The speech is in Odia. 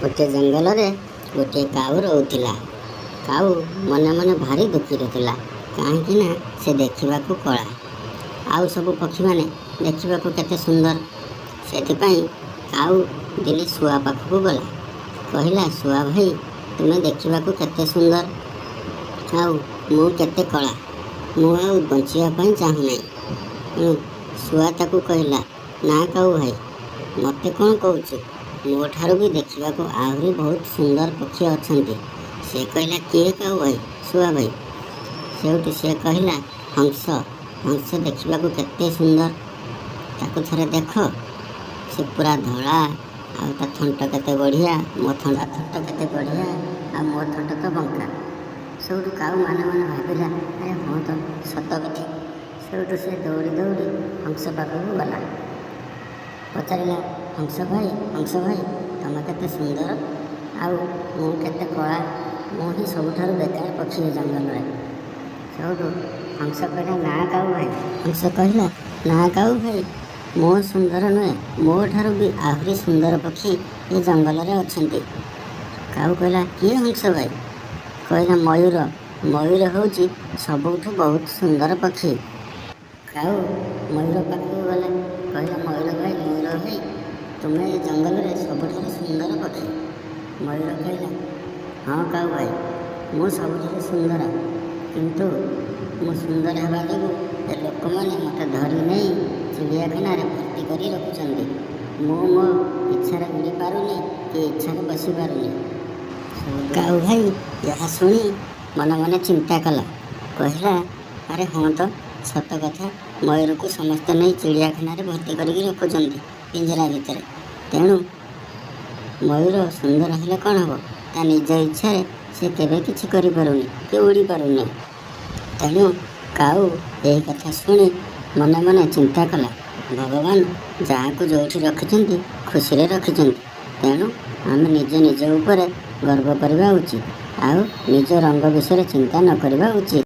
ଗୋଟିଏ ଜଙ୍ଗଲରେ ଗୋଟିଏ କାଉ ରହୁଥିଲା। କାଉ ମନେ ମନେ ଭାରି ଦୁଃଖିତ ଥିଲା, କାହିଁକି ନା ସେ ଦେଖିବାକୁ କଳା, ଆଉ ସବୁ ପକ୍ଷୀମାନେ ଦେଖିବାକୁ କେତେ ସୁନ୍ଦର। ସେଥିପାଇଁ କାଉ ଦିନେ ଶୁଆ ପାଖକୁ ଗଲା। କହିଲା, "ଶୁଆ ଭାଇ, ତୁମେ ଦେଖିବାକୁ କେତେ ସୁନ୍ଦର ଆଉ ମୁଁ କେତେ କଳା। ମୁଁ ଆଉ ବଞ୍ଚିବା ପାଇଁ ଚାହୁଁନାହିଁ।" ତେଣୁ ଶୁଆ ତାକୁ କହିଲା, "ନା କାଉ ଭାଇ, ମୋତେ କ'ଣ କହୁଛୁ? ମୋ ଠାରୁ ବି ଦେଖିବାକୁ ଆହୁରି ବହୁତ ସୁନ୍ଦର ପକ୍ଷୀ ଅଛନ୍ତି।" ସେ କହିଲା, "କିଏ କାଉ ଭାଇ, ଶୁଆ ଭାଇ?" ସେଇଠୁ ସେ କହିଲା, "ହଂସ। ହଂସ ଦେଖିବାକୁ କେତେ ସୁନ୍ଦର, ତାକୁ ଥରେ ଦେଖ। ସେ ପୁରା ଧଳା ଆଉ ତା ଥଣ୍ଟ କେତେ ବଢ଼ିଆ। ମୋ ଥଣ୍ଟ କେତେ ବଢ଼ିଆ ଆଉ ମୋ ଥଣ୍ଟ ତ ବଙ୍କା।" ସେଇଠୁ କାଉ ମନେ ମନେ ଭାବିଲା, "ଆରେ ହଁ ତ, ସତ କଥା।" ସେଇଠୁ ସେ ଦୌଡ଼ି ଦୌଡ଼ି ହଂସ ପାଖକୁ ଗଲା। ପଚାରିଲା, "ହଂସ ଭାଇ, ହଂସ ଭାଇ, ତୁମେ କେତେ ସୁନ୍ଦର ଆଉ ମୁଁ କେତେ କଳା। ମୁଁ ହିଁ ସବୁଠାରୁ ବେକାର ପକ୍ଷୀ ଏ ଜଙ୍ଗଲରେ।" ସେଇଠୁ ହଂସ କହିଲା, "ନା କାଉ ଭାଇ।" ହଂସ କହିଲା, "ନା କାଉ ଭାଇ, ମୁଁ ସୁନ୍ଦର ନୁହେଁ। ମୋ ଠାରୁ ବି ଆହୁରି ସୁନ୍ଦର ପକ୍ଷୀ ଏ ଜଙ୍ଗଲରେ ଅଛନ୍ତି।" କାଉ କହିଲା, "କିଏ ହଂସ ଭାଇ?" କହିଲା, "ମୟୂର। ମୟୂର ହେଉଛି ସବୁଠୁ ବହୁତ ସୁନ୍ଦର ପକ୍ଷୀ।" କାଉ ମୟୂର ପାଖକୁ ଗଲା। କହିଲା, "ମୟୂର ଭାଇ, ମୟୂର ଭାଇ, ତୁମେ ଏ ଜଙ୍ଗଲରେ ସବୁଠାରୁ ସୁନ୍ଦର ପକ୍ଷୀ।" ମୟୂର କହିଲା, "ହଁ କାଉ ଭାଇ, ମୁଁ ସବୁଠାରୁ ସୁନ୍ଦର। କିନ୍ତୁ ମୁଁ ସୁନ୍ଦର ହେବା ଯୋଗୁଁ ଏ ଲୋକମାନେ ମୋତେ ଧରି ନେଇ ଚିଡ଼ିଆଖାନାରେ ଭର୍ତ୍ତି କରି ରଖୁଛନ୍ତି। ମୁଁ ମୋ ଇଚ୍ଛାରେ ଉଡ଼ି ପାରୁନି କି ଇଚ୍ଛାରେ ବସିପାରୁନି।" କାଉ ଭାଇ ଏହା ଶୁଣି ମନେ ମନେ ଚିନ୍ତା କଲା। କହିଲା, "ଆରେ ହଁ ତ, ସତ କଥା। ମୟୂରକୁ ସମସ୍ତେ ନେଇ ଚିଡ଼ିଆଖାନାରେ ଭର୍ତ୍ତି କରିକି ରଖୁଛନ୍ତି ପିଞ୍ଜରା ଭିତରେ। ତେଣୁ ମୟୂର ସୁନ୍ଦର ହେଲେ କ'ଣ ହେବ, ତା ନିଜ ଇଚ୍ଛାରେ ସେ କେବେ କିଛି କରିପାରୁନି କି ଉଡ଼ି ପାରୁନି।" ତେଣୁ କାଉ ଏହି କଥା ଶୁଣି ମନେ ମନେ ଚିନ୍ତା କଲା, ଭଗବାନ ଯାହାକୁ ଯେଉଁଠି ରଖିଛନ୍ତି, ଖୁସିରେ ରଖିଛନ୍ତି। ତେଣୁ ଆମେ ନିଜ ନିଜ ଉପରେ ଗର୍ବ କରିବା ଉଚିତ ଆଉ ନିଜ ରଙ୍ଗ ବିଷୟରେ ଚିନ୍ତା ନ କରିବା ଉଚିତ।